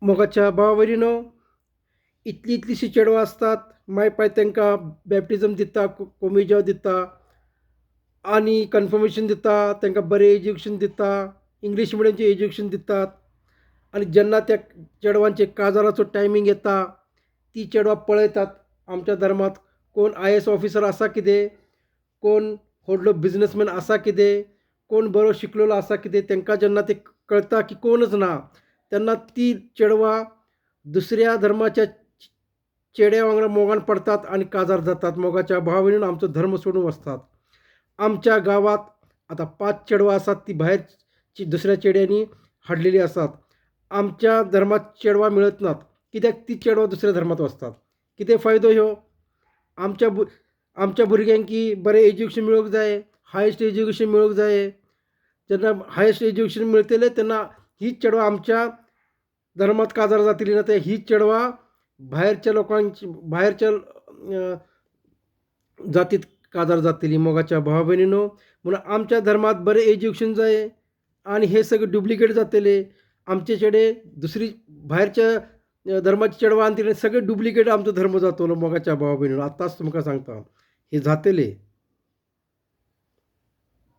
मोगाच्या भावा भयणीनो, इतलीं इतलींशीं चेडवां आसतात, माय पाय तांकां बॅप्टिजम दिता, कोमिजांव दिता आनी कन्फर्मेशन दिता, तांकां बरें एज्युकेशन दिता, इंग्लीश मिडयमचें एज्युकेशन दितात. आनी जेन्ना त्या चेडवांचे काजाराचो टायमींग येता, ती चेडवां पळयतात आमच्या धर्मांत कोण आयएएस ऑफिसर आसा कितें, कोण व्हडलो बिजनसमॅन आसा कितें, कोण बरो शिकलेलो आसा कितें. तांकां जेन्ना तें कळटा की कोणच ना, तेन्ना ती चेडवां दुसऱ्या धर्माच्या चेड्या वांगडा मोगान पडतात आनी काजार जातात. मोगाच्या भावा भयणीनो, आमचो धर्म सोडून वचतात. आमच्या गांवांत आतां 5 चेडवां आसात, ती भायर दुसऱ्या चेड्यांनी हाडलेली आसात. आमच्या धर्मांत चेडवां मेळत नात, कित्याक ती चेडवां दुसऱ्या धर्मांत वचतात. कितें फायदो ह्यो? आमच्या भुरग्यांकी बरें एज्युकेशन मेळूंक जाय, हायस्ट एज्युकेशन मेळूंक जाय. जेन्ना हायस्ट एज्युकेशन मेळटलें तेन्ना हीं चेडवां आमच्या धर्मांत काजार जातलीं ना, ते हीं चेडवां भायरच्या लोकांची, भायरच्या जातींत काजार जातलीं. मोगाच्या भावा भयणीनो, म्हणून आमच्या धर्मांत बरें एज्युकेशन जाय आनी हे सगळे डुप्लिकेट जातले. आमचे चेडे दुसरी भायरच्या धर्माचे चेडवां आनी सगळे डुप्लिकेट आमचो धर्म जातलो. मोगाच्या भावा भयणीनो, आतांच तुमकां सांगता, हें जातलें.